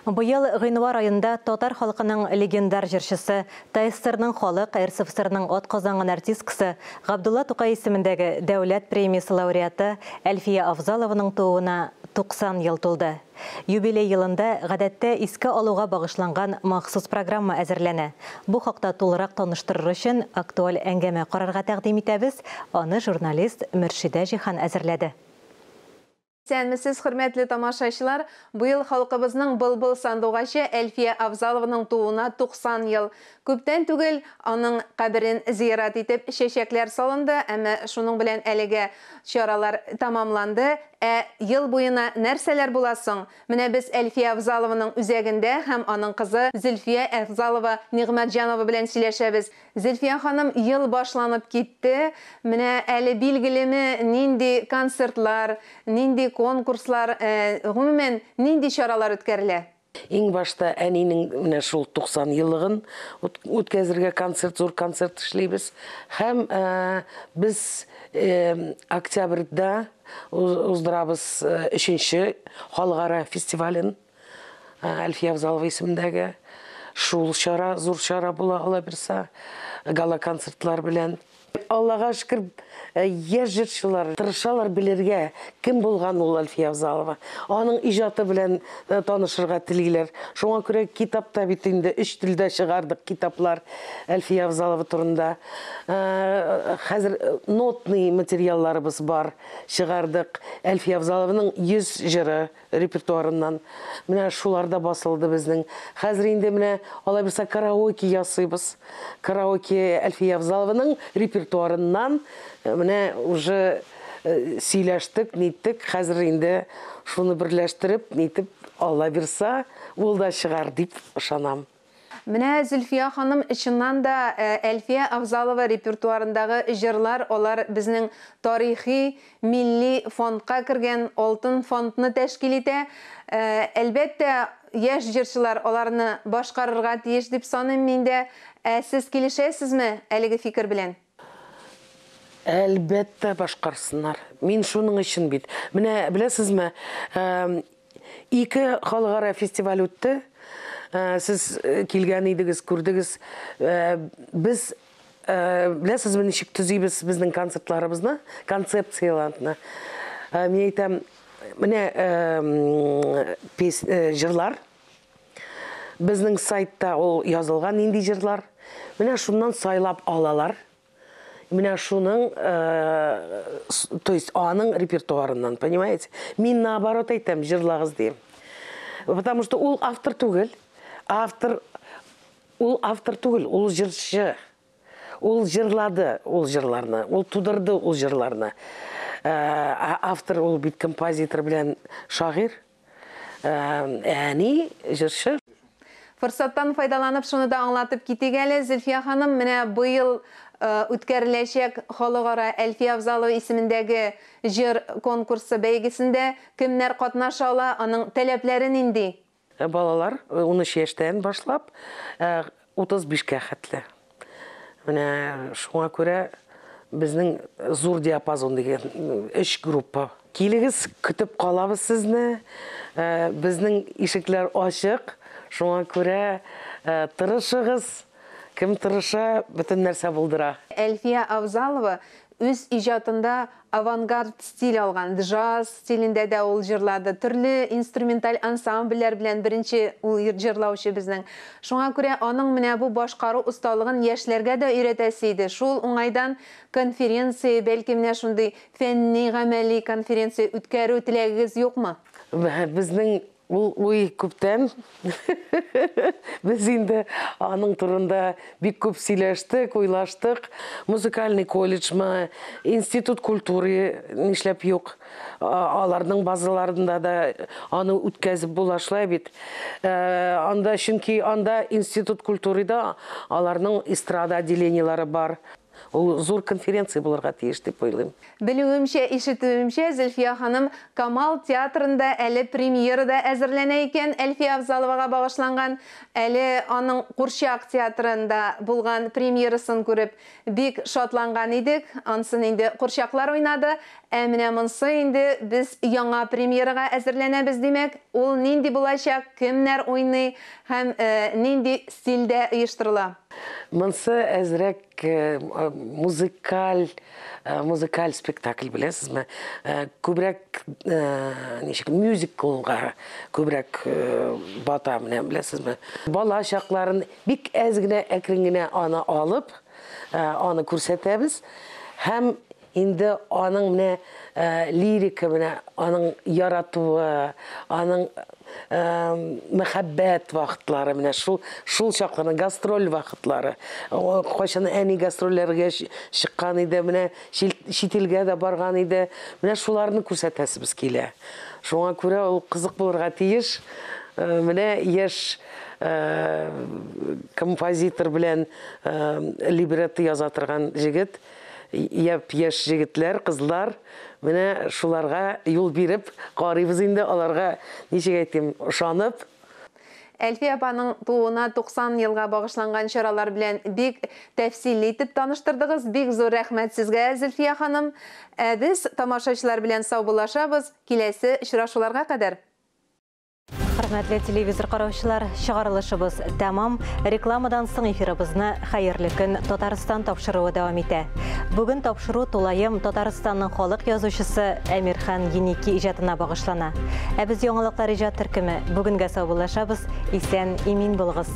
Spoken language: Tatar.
Быел гыйнвар аенда татар халкының легендар җырчысы, ТАССРның халык, РСФСРның атказанган артисткасы, Габдулла Тукай исемендәге Дәүләт премиясе лауреаты Әлфия Авзалованың тууына 90 ел тулды. Юбилей елында гадәттә искә алуга багышланган махсус программа әзерләнә. Бу хакта тулырак таныштырыр өчен актуаль әңгәмә карарга тәкъдим итәбез. Аны журналист Мөршидә Җиһан әзерләде. Исәнмесез, хөрмәтле тамашачылар! Быел халкыбызның былбыл сандугачы Әлфия Авзалованың тууына 90 ел. Күптән түгел аның каберен зиярат итеп чәчәкләр салынды, әмма шуның белән әлегә чаралар тәмамланды. Ә ел буена нәрсәләр була соң? Менә без Әлфия Авзалованың үзәгендә һәм аның кызы Зөлфия Авзалова Нигъмәтҗанова белән сөйләшәбез. Зөлфия ханым, ел башланып китте. Менә әле билгелеме нинди концертлар, нинди конкурслар, гомумән нинди чаралар үткәрелә? Иң башта әнинең менә шул 90 еллыгын үткәзергә концерт, зур концерт эшлибез. Һәм без октябрьдә уздырабыз 3-нче халыкара фестивален Әлфия Авзалова исемендәге. Шул чара, зур чара була ала бирсә, гала-концертлар белән. Аллага шөкер, яшь җырчылар тырышалар белергә, кем булган ул Әлфия Авзалова. Аның иҗаты белән танышырга телиләр. Шуңа күрә китапта бит инде 3 телдә чыгардык китаплар Әлфия Авзалова турында. Хәзер нотный материалларыбыз бар, чыгардык. Әлфия Авзалованың 100 җыры репертуарыннан. Менә шулар да басылды безнең. Хәзер инде менә алай булса караоке ясыйбыз. Караоке Әлфия Авзалованың репертуарыннан менә уже сөйләштек, ниттек. Хәзер инде шуны берләштереп, нитеп, Алла бирса, ул да чыгар дип ышанам. Менә Зөлфия ханым, чыннан да Әлфия Авзалова репертуарындагы җырлар, алар безнең тарихи милли фондка кергән алтын фондны тәшкил итә. Әлбәттә, яшь җырчылар аларны башкарырга тиеш дип саныйм мин дә. Ә сез килешәсезме әлеге фикер белән? Әлбәттә, башкарсыннар. Мин шуның өчен бит. Менә беләсезме, 2 халыкара фестиваль үтте. Сез килгән идегез, күрдегез. Без, беләсезме, ничек төзибез безнең концертларыбызны, концепцияләрне. Мин әйтәм, менә җырлар. Безнең сайтта ул язылган нинди җырлар. Менә шуннан сайлап алалар. Менә шуның, то есть аның репертуарыннан, понимаете? Мин наоборот әйтәм, җырлагыз дим. Потому что ул автор түгел. Автор, ул автор түгел, ул җырчы. Ул җырлады ул җырларны, ул тудырды ул җырларны. Автор ул бит композитор белән шагыйрь. Әни җырчы. Форсаттан файдаланып шуны да аңлатып китик әле, Зөлфия ханым, менә быел үткәреләчәк халыкара Әлфия Авзалова исемендәге җыр конкурсы бәйгесендә кемнәр катнаша ала, аның таләпләре нинди? Балалар 13 яшьтән башлап 35-кә хәтле. Менә шуңа күрә безнең зур диапазон дигән 3 группа. Килегез, көтеп калабыз сезне. Безнең ишекләр ачык. Шуңа күрә тырышыгыз. Кем тырыша, бөтен нәрсә булдыра. Әлфия Авзалова үз иҗатында авангард стиль алган, джаз стилендә дә ул җырлады. Төрле инструменталь ансамбльләр белән беренче ул җырлаучы безнең. Шуңа күрә аның менә бу башкару осталыгын яшьләргә дә өйрәтәсе иде. Шул уңайдан конференция, бәлки менә шундый фәнни гамәли конференция үткәрү теләгегез юкмы? Безнең ул уй күптән. Без инде аның турында бик күп сөйләштек, уйлаштык. Музыкальный колледжмы, институт культуры нишләп юк. Аларның базаларында да аны үткәзеп була шулай бит. Анда, чөнки анда институт культурыда аларның эстрада отделениелары бар. Ул зур конференция булырга тиеш дип уйлыйм. Белүемчә, ишетүемчә, Зөлфия ханым Камал театрында әле премьерада әзерләнә икән, Әлфия Авзаловага багышланган, әле аның Курчак театрында булган премьерасын күреп бик шатланган идек. Ансын инде курчаклар уйнады. Ә менә монсы инде без яңа премьерага әзерләнәбез, димәк, ул нинди булачак, кемнәр уйный һәм нинди стильдә оештырыла? Монсы әзрәк музыкаль, музыкаль спектакль, беләсезме? Күбрәк ничек мюзиклга күбрәк бата менә, беләсезме? Бала чакларын бик әз генә, әкрен генә аны алып, аны күрсәтәбез һәм инде аның менә лирика, менә аның яратуы, аның мәхәббәт вакытлары, менә шул чакларның гастроль вакытлары. Кайчан әни гастрольләргә чыккан иде, менә чит илгә дә барган иде. Менә шуларны күрсәтәсебез килә. Шуңа күрә ул кызык булырга тиеш. Менә яшь композитор белән либретто яза торган җегет, япь-яшь җегетләр, кызлар, менә шуларга юл биреп карыйбыз инде, аларга, ничек әйтим, ышанып. Әлфия апаның тууына 90 елга багышланган чаралар белән бик тәфсилле итеп таныштырдыгыз. Бик зур рәхмәт сезгә, Зөлфия ханым. Ә без тамашачылар белән саубуллашабыз. Киләсе очрашуларга кадәр. Хөрмәтле телевизор караучылар, чыгарылышыбыз тәмам. Рекламадан соң эфирыбызны Хәерле көн Татарстан тапшыруы дәвам итә. Бүген тапшыру тулаем Татарстанның халык язучысы Әмирхан Еники иҗатына багышлана. Ә без яңалыклар иҗат төркеме бүгенгә саубуллашабыз. Исән, имин булыгыз.